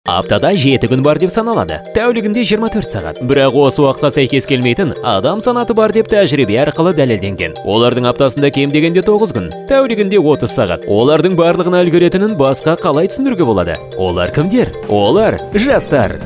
Аптада 7 күн бар деп саналады. Тәулігінде 24 сағат. Бірақ осы уақытқа сәйкес келмейтін адам санаты бар деп тәжірибе арқылы дәлелденген. Олардың аптасында кем дегенде 9 күн, тәулігінде 30 сағат. Олардың барлығына үлгеретінін басқа қалай түсіндіруге болады? Олар кімдер? Олар жастар.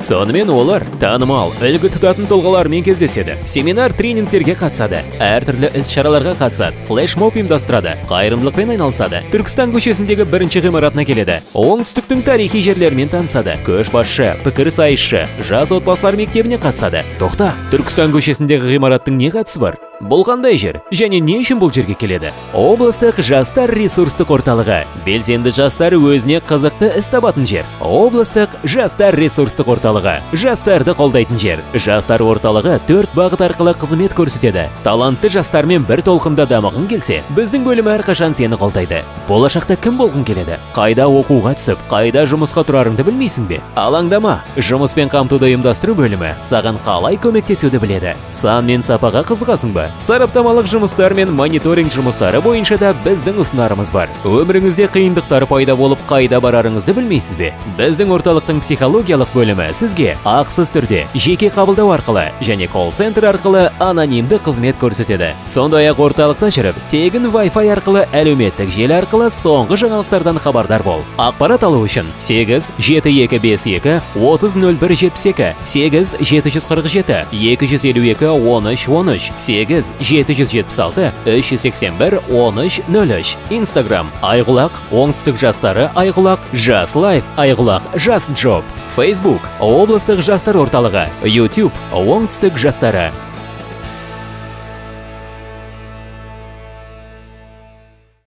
Сонымен олар танымал, үлгі тұтатын тұлғалармен кездеседі, семинар, тренингтерге қатысады, әртүрлі іс-шараларға қатысады, флешмоб ұйымдастырады, қайырымдылықпен айналысады, Түркістан көшесіндегі бірінші ғимаратына келеді, оңтүстіктің тарихи жерлерімен танысады, көшбасшы, пікірсайысшы, жас отбасылар мектебіне қатысады. Тоқта, Түркістан көшесіндегі ғимараттың не қатысы бар? Бұл қандай жер? Және не үшін бұл жерге келеді? Облыстық жастар ресурстық орталығы. Белсенді жастар өзіне қызықты іс табатын жер. Облыстық жастар ресурстық орталығы. Жастарды қолдайтын жер. Жастар орталығы 4 бағыт арқылы қызмет көрсетеді. Талантты жастармен бір толқында дамығың келсе, біздің бөлім әрқашан сені қолдайды. Болашақта кім болғың келеді? Қайда оқуға түсіп, қайда жұмысқа тұрарыңды білмейсің бе? Алаңдама, жұмыспен қамтуды ұйымдастыру бөлімі саған қалай көмектесуді біледі. Сан мен сапаға қызығасың ба? Сараптамалық жұмыстар мен мониторинг жұмыстары бойынша да біздің ұсынарымыз бар. Өміріңізде қиындықтар пайда болып, қайда барарыңызды білмейсіз бе? Біздің орталықтың психологиялық бөлімі сізге ақысыз түрде жеке қабылдау арқылы және колл-центр арқылы анонимді қызмет көрсетеді. Сондай-ақ орталықта жүріп, тегін Wi-Fi арқылы әлеуметтік желі арқылы соңғы жаңалықтардан хабардар бол. Ақпарат алу үшін 8 7 2 5 2 30 01 72, 8 747 252 13 13, 8 776 381 13 03. Instagram Айғұлақ, Оңтүстік жастары Айғұлақ, Жас Лайф Айғұлақ, Жас Джоб. Facebook Облыстық жастар орталығы, YouTube Оңтүстік жастары.